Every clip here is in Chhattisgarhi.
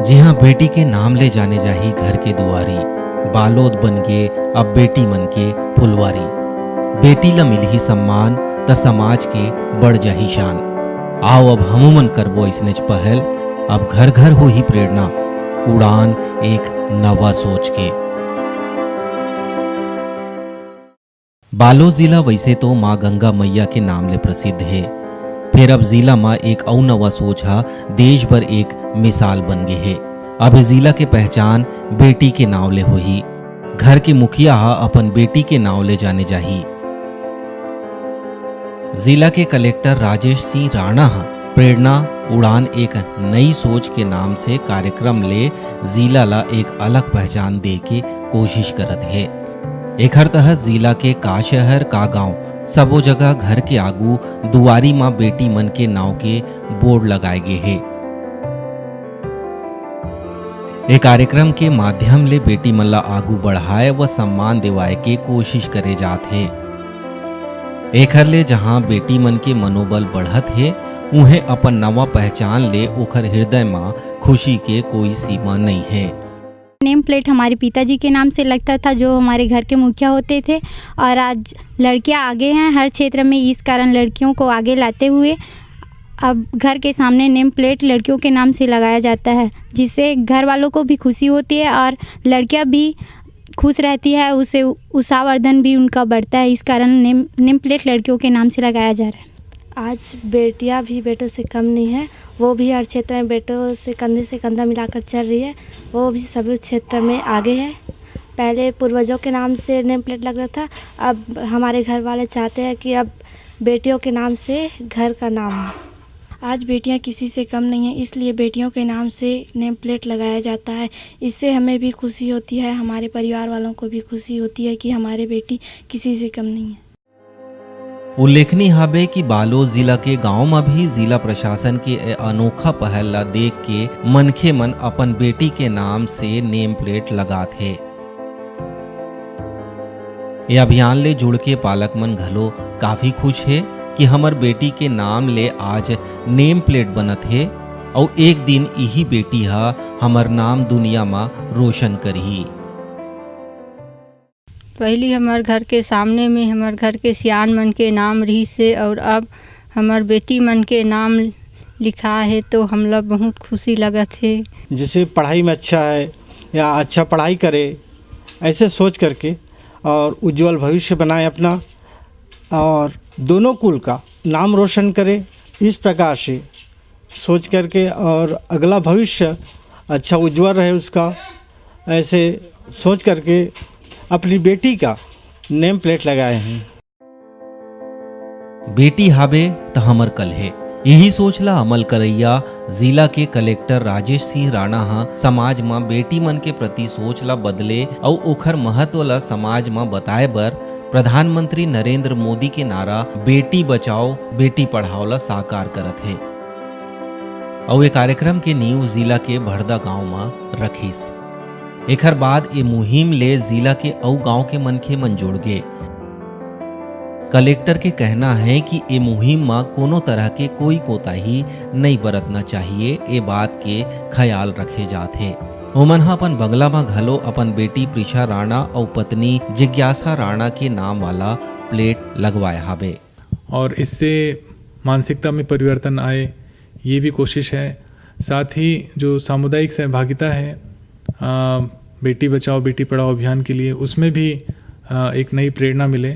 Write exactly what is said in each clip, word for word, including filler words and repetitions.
जिहां बेटी के नाम ले जाने जाही घर के दुआरी, बालोद बन गे अब बेटी मन के फुलवारी। बेटी ल मिलही सम्मान, त समाज के बढ़ जाही शान। आओ, अब हमू मन करबो अइसनेच पहल। अब घर घर होही प्रेरणा, उड़ान एक नवा सोच के। बालोद जिला वइसे तो मां गंगा मईया के नाम ले प्रसिद्ध हे, फेर अब जिला म एक अउ नवा सोच ह देश भर एक मिसाल बन गे हे। अब ए जिला के पहचान बेटी के नाव ले होही। घर के मुखिया ह अपन बेटी के नाव ले जाने जाही। जिला के कलेक्टर राजेश सिंह राणा ह प्रेरणा उड़ान एक नई सोच के नाम से कार्यक्रम ले जिला ला एक अलग पहचान दे के कोशिश करत हे। एखर तहत जिला के का शहर, का गांव, सबो जगह घर के आगू दुआरी म बेटी मन के नाव के बोर्ड लगाए गे हे। ए कार्यक्रम के माध्यम ले बेटी मन ला आगू बढ़ाए व सम्मान दिवाए के कोशिश करे जात हे। एखर ले जहां बेटी मन के मनोबल बढ़त हे, उहें अपन नवा पहचान ले ओखर हृदय म खुशी के कोई सीमा नइ हे। नेम प्लेट हमारे पिताजी के नाम से लगता था, जो हमारे घर के मुखिया होते थे, और आज लड़कियां आगे हैं हर क्षेत्र में, इस कारण लड़कियों को आगे लाते हुए अब घर के सामने नेम प्लेट लड़कियों के नाम से लगाया जाता है, जिससे घर वालों को भी खुशी होती है और लड़कियां भी खुश रहती है, उसे उत्साहवर्धन भी उनका बढ़ता है। इस कारण नेम नेम प्लेट लड़कियों के नाम से लगाया जा रहा है। आज बेटियां भी बेटों से कम नहीं है, वो भी हर क्षेत्र में बेटों से कंधे से कंधा मिलाकर चल रही है, वो भी सभी क्षेत्र में आगे है। पहले पूर्वजों के नाम से नेम प्लेट लगता था, अब हमारे घर वाले चाहते हैं कि अब बेटियों के नाम से घर का नाम हो। आज बेटियां किसी से कम नहीं है, इसलिए बेटियों के नाम से नेम प्लेट लगाया जाता है। इससे हमें भी खुशी होती है, हमारे परिवार वालों को भी खुशी होती है कि हमारे बेटी किसी से कम नहीं है। उल्लेखनीय हाबे कि बालोद जिला के गांव म भी जिला प्रशासन के ए अनोखा पहल ला देख के मनखे मन अपन बेटी के नाम से नेम प्लेट लगात हे। ए अभियान ले जुड़ के पालक मन घलो काफी खुश हे कि हमर बेटी के नाम ले आज नेम प्लेट बनत हे, अउ एक दिन इही बेटी ह हमर नाम दुनिया म रोशन करही। पहिली हमर घर के सामने में हमर घर के सियान मन के नाम रिहिस हे, अउ अब हमर बेटी मन के नाम लिखा हे, तो हमला बहुत खुशी लगत हे। जैसे पढ़ाई में अच्छा है या अच्छा पढ़ाई करे, ऐसे सोच करके और उज्जवल भविष्य बनाए अपना और दोनों कुल का नाम रोशन करे, इस प्रकार से सोच करके और अगला भविष्य अच्छा उज्जवल रहे उसका, ऐसे सोच करके अपनी बेटी का नेम प्लेट लगाए हैं। बेटी हाबे त हमर कल हे, इही सोच ला अमल करइया जिला के कलेक्टर राजेश सिंह राणा ह समाज म बेटी मन के प्रति सोच ला बदले अउ ओखर महत्व ला समाज म बताए बर प्रधानमंत्री नरेंद्र मोदी के नारा बेटी बचाओ, बेटी पढ़ाओ ला साकार करत हे। अउ ए कार्यक्रम के नींव जिला के भरदा गांव म रखिस। एखर बाद ए मुहिम ले जिला के अउ गांव के मनखे मन जुड़ गे। कलेक्टर के कहना हे कि ए मुहिम म कोनो तरह के कोई कोताही नइ बरतना चाहिए, ए बात के खयाल रखे जात हे। ओमन ह अपन बंगला म घलो अपन बेटी प्रिशा राणा अउ पत्नी जिज्ञासा राणा के नाम वाला प्लेट लगवाए हाबे। और इससे मानसिकता में परिवर्तन आए, ये भी कोशिश है। साथ ही जो सामुदायिक सहभागिता है, अ, बेटी बचाओ बेटी पढ़ाओ अभियान के लिए, उसमें भी, अ, एक नई प्रेरणा मिले,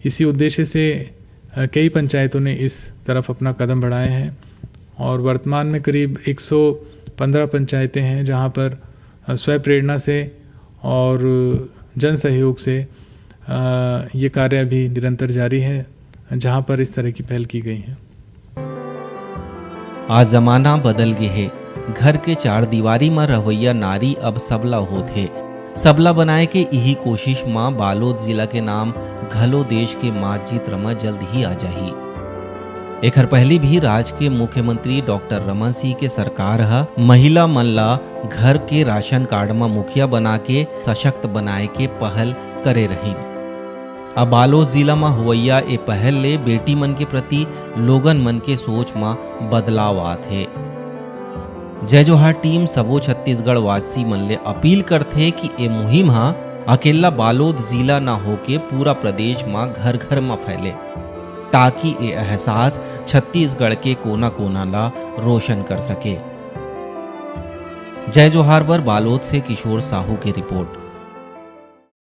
इसी उद्देश्य से, अ, कई पंचायतों ने इस तरफ अपना कदम बढ़ाए हैं और वर्तमान में करीब एक सौ पन्द्रह पंचायतें हैं, जहां पर अ, स्वयं प्रेरणा से और जन सहयोग से, अ, ये कार्य अभी निरंतर जारी है, जहां पर इस तरह की पहल की गई है। आज जमाना बदल गे हे, घर के चार दीवारी म रहवइया नारी अब सबला होत हे। सबला बनाए के इही कोशिश म बालोद जिला के नाम घलो देश के मात चित्र म जल्द ही आ जाही। एखर पहिली भी राज के मुख्यमंत्री डॉक्टर रमन सिंह के सरकार ह महिला मन ला घर के राशन कार्ड म मुखिया बना के सशक्त बनाए के पहल करे रहिन। अब बालोद जिला म होवइया ए पहल ले बेटी मन के प्रति लोगन मन के सोच म बदलाव आत हे। जय जोहार टीम सबो छत्तीसगढ़ वासी मन ले अपील करथे कि ए मुहिम ह अकेल्ला बालोद जिला न होके पूरा प्रदेश म घर-घर म फैले, ताकि ए एहसास छत्तीसगढ़ के कोना-कोना ला रोशन कर सके। जय जोहार बर बालोद से किशोर साहू के रिपोर्ट।